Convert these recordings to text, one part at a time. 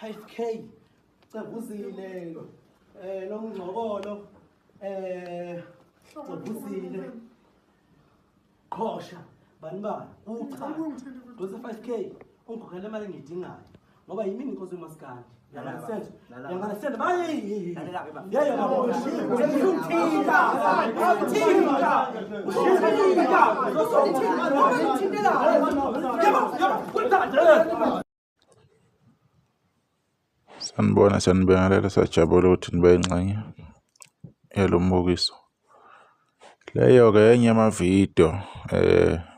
5K cebuzile nomngcokolo cebuzile qhosha bani bani ucha dose 5K ungikhokhele imali engiyidingayo ngoba yimini inkosi yomaskandi. You understand? You understand? Bayi! Yeah, usuthinta usuthinta usuthinta usuthinta. Sanibona, siyanibingelela, siyajabula ukuthi nibe yingxenye yalo mbukiso. Leyo-ke enye yamavidiyo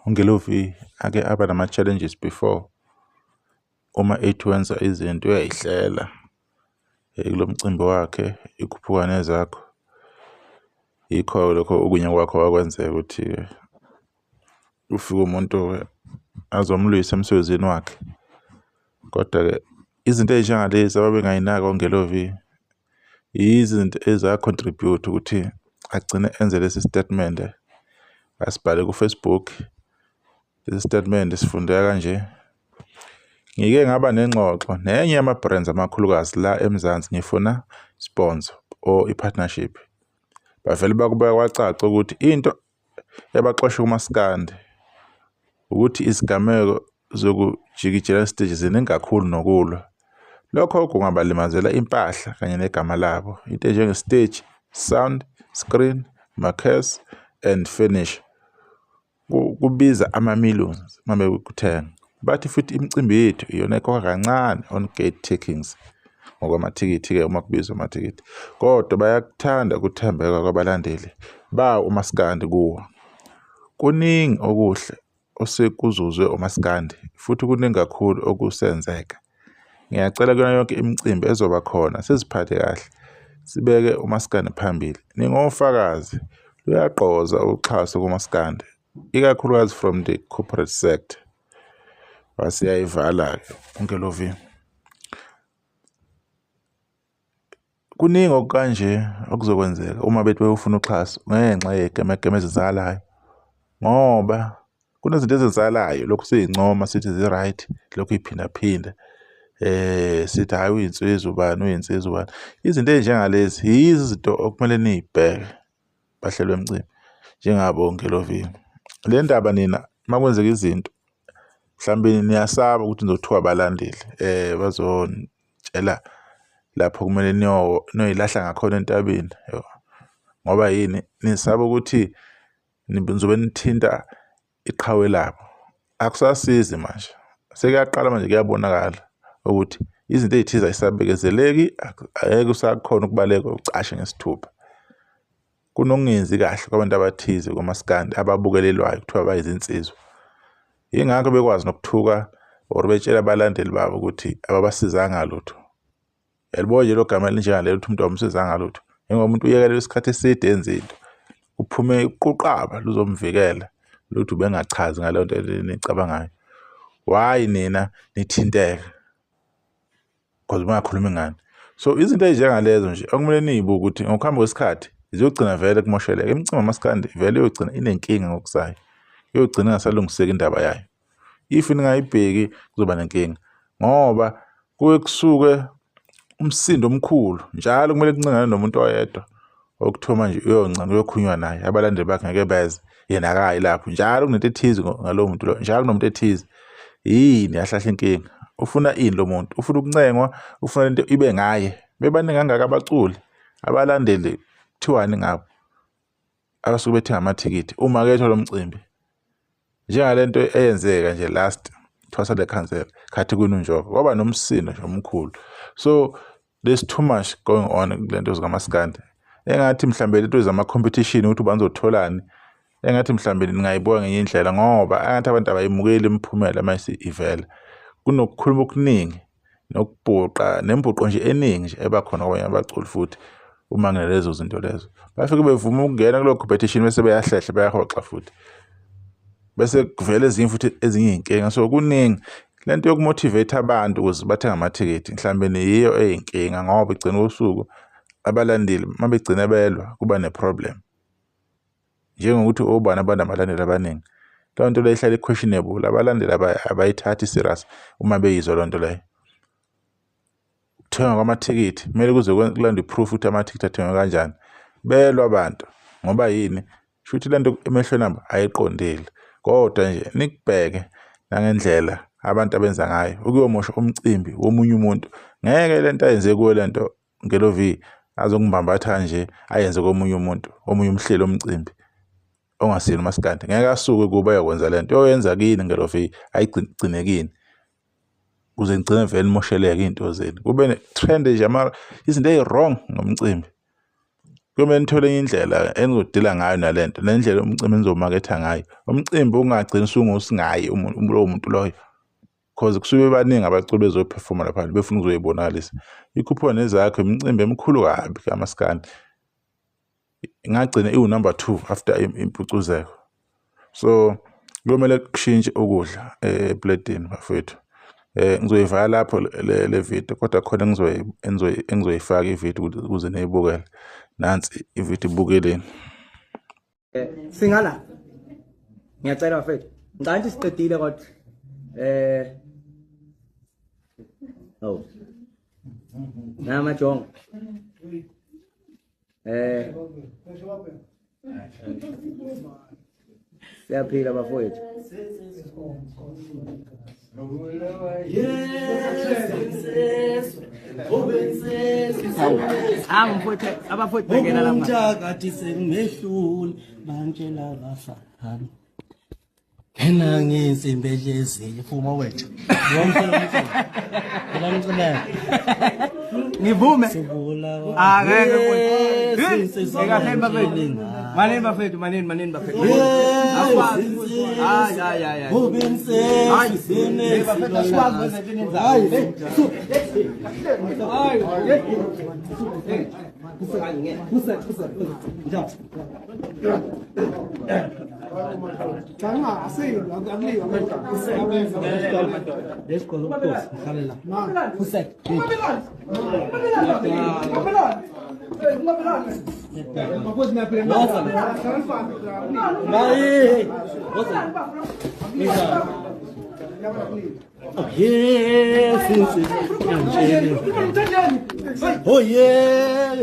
uNgelovi ake aba nama-challenges before uma ethi wenza izinto uyayihlela kulo mcimbi wakhe ikhuphuka nezakho. Yikho-ke lokho okunye kwakho wakwenzeka ukuthi kufike umuntu-ke azomlwisa emsebenzini wakhe. Kodwa-ke izinto ey'njengalezi ababengayinaki oNgelovi yizinto eza-contribute ukuthi agcine enze lesi sitatimende asibhale ku-Facebook. Lesi sitatimende sifundeka kanje. Ngike ngaba nengxoxo nenye yama-brands amakhulukazi la eMzansi ngifuna sponsor or i-partnership. Bavele bakubeka kwacaca ukuthi into yabaxosha kumaskandi ukuthi izigameko zokujikijela esiteji ziningi kakhulu nokulwa. Lokho kungabalimazela impahla kanye negama labo. Into enjenge-stage, sound, screen, marquess and furniture kubiza ama-millions uma bekuthenga. Bathi futhi imicimbi yethu iyona ekhokha kancane on gate takings ngokwamathikithi-ke uma kubizwa amathikithi. Kodwa bayakuthanda ukuthembeka kwabalandeli bawo umaskandi kuwo. Kuningi okuhle osekuzuzwe umaskandi futhi kuningi kakhulu okusenzeka. Ngiyacela kuyona yonke imicimbi ezoba khona siziphathe kahle sibeke umaskandi phambili. Ningofakazi luyagqoza uxhaso kumaskandi ikakhulukazi from the corporate sector. Wase yayivala-ke uNgelovi. Kuningi okukanje okuzokwenzeka uma bethi beyofuna uxhaso ngenxa yey'gemegeme ezenzakalayo ngoba kunezinto ezenzakalayo lokhu siyincoma sithi zi-right lokhu yiphindaphinda sithi hhayi uyinsizwa ubani uyinsizwa ubani. Izinto ey'njengalezi yizo izinto okumele niy'bheke bahleli bemcimbi njengabo Ngelovini. Le ndaba nina uma kwenzeka izinto mhlawumbe niyasaba ukuthi nizothuka abalandeli bazonitshela lapho kumele niyoyilahla ngakhona entabeni ngoba yini nisaba ukuthi nizobe nithinta iqhawe labo. Akusasizi manje sekuyaqala manje kuyabonakala ukuthi izinto ey'thize ay'sabekezeleki angeke usakhona ukubaleka ucashe ngesithupha. Kunokungenzi kahle kwabantu abathize komaskandi ababukelelwayo kuthiwa bayizinsizwa. Yingakho bekwazi nokuthuka or betshela abalandeli babo ukuthi ababasizanga lutho. Yalibo nje lo gama elinjengalelo ukuthi umuntu awumsizanga lutho. Njengoba umuntu uyekelelwa isikhathi eside enza into, kuphume uquqaba luzomvikela luthi ubengachazi ngaleyo nto eniyicabangayo. Why nina nithinteka? Because bangakhulumi ngani. So izinto ey'njengalezo nje okumele niy'buke ukuthi ngokuhamba kwesikhathi ziyogcina vele kumosheleka. Imicimbi yamaskandi vele iyogcina inenkinga ngokuzayo. Iyogcina ingasalungiseki indaba yayo. If ningayibheki kuzoba nenkinga ngoba kuke kusuke umsindo omkhulu njalo kumele kuncengane nomuntu oyedwa okuthiwa manje uyoncenga uyokhulunywa naye abalandeli bakhe ngeke beze yena akayi lapho njalo kunento ethize ngalowo muntu lo njalo kunomuntu ethize yini yahlahla inkinga ufuna ini lo muntu ufuna ukuncengwa ufuna lento ibe ngaye bebaningi kangaka abaculi abalandeli kuthiwani ngabo abasuke bethenga amathikithi uma ketho lo mcimbi njengale nto eyenzeka nje last thwasa lekhansela khathi kwinunjoka kwaba nomsindo nje omkhulu so there's too much going on kule nto zikamaskandi engathi mhlambe lento zama-competition ukuthi ubani uzotholani engathi mhlambe ningayibuka ngenye indlela ngoba engathi abantu abayimukeli imiphumela uma ivela kunokukhuluma okuningi nokubhuqa nembuqo nje eningi nje eba khona kwabanye abaculi futhi uma kunalezo zinto lezo bafike bevuma ukungena kuleyo competition bese beyahlehla bayahoxa futhi bese kuvela ezinye futhi ezinye iy'nkinga so kuningi le nto yokumotivate abantu ukuze bathenge amathikithi mhlawumbe yiyo eyinkinga ngoba igcina usuku abalandeli uma begcina belwa kuba ne-problem njengokuthi obani abanabalandeli abaningi leyo nto leyo ihlale i-questionable abalandeli abayithathi serious uma beyizwa loo nto leyo. Ukuthengwa kwamathikithi kumele kuze kulandwe i-proof ukuthi amathikithi athengwe kanjani. Belwa abantu ngoba yini? Shuthi le nto emehlweni abo ayiqondile. Kodwa nje nikubheke nangendlela abantu abenza ngayo ukuyomosha umcimbi womunye umuntu. Ngeke le nto ayenze kuwe le nto Ngelo V azokumbambatha nje ayenze komunye umuntu, omunye umhleli womcimbi ongasiyena umaskandi. Ngeke asuke kuba ayokwenza le nto, uyoyenza kini Ngelo V, ayigcine kini kuze ngigcine vele nimosheleke iy'nto zenu. Kube ne-trend nje izinto ey'wrong ngomcimbi. Kuyomele nithole enye indlela enizodila ngayo nale nto, nendlela umcimbi enizomaketha ngayo. Umcimbi ungagcini usungusingaye lowo muntu loyo. Cause kusuke bebaningi abaculi bezophefoma lapha befuna ukuzoyibonakalisa. Ikhuphuka nezakho imicimbi emikhulu kabi kamaskandi. Ingagcina iwu-number 2 after impucuzeko. So kuyomele kushintshe ukudla epletini bafethu. Ngizoyivala lapho le video kodwa khona engizoyifaka ividiyo ukuze niyibukele. Nansi ividiyo ibukeleni. Singala. Ngiyacela bafethu. Ngicabanga ukuthi siqedile kodwa. Oh. Namajongo. Siyaphila bafowethu. Hawu mfowethu, abafowethu bengena lapha. Umthakathi sengimehlule bantshela abafana. Ngena ngensimbi edlezile phuma wethu. Ngicela umcimbi. Ngivume. Subulawa. Ah, ngeke mfowethu. Ekahle bafethu. Manini bafethu, manini manini bafethu. Akwazi. Hayi hayi hayi. Hayi. Hayi bafethu asikwazi kwenza into eniyenzayo. Hayi. Oh yeah,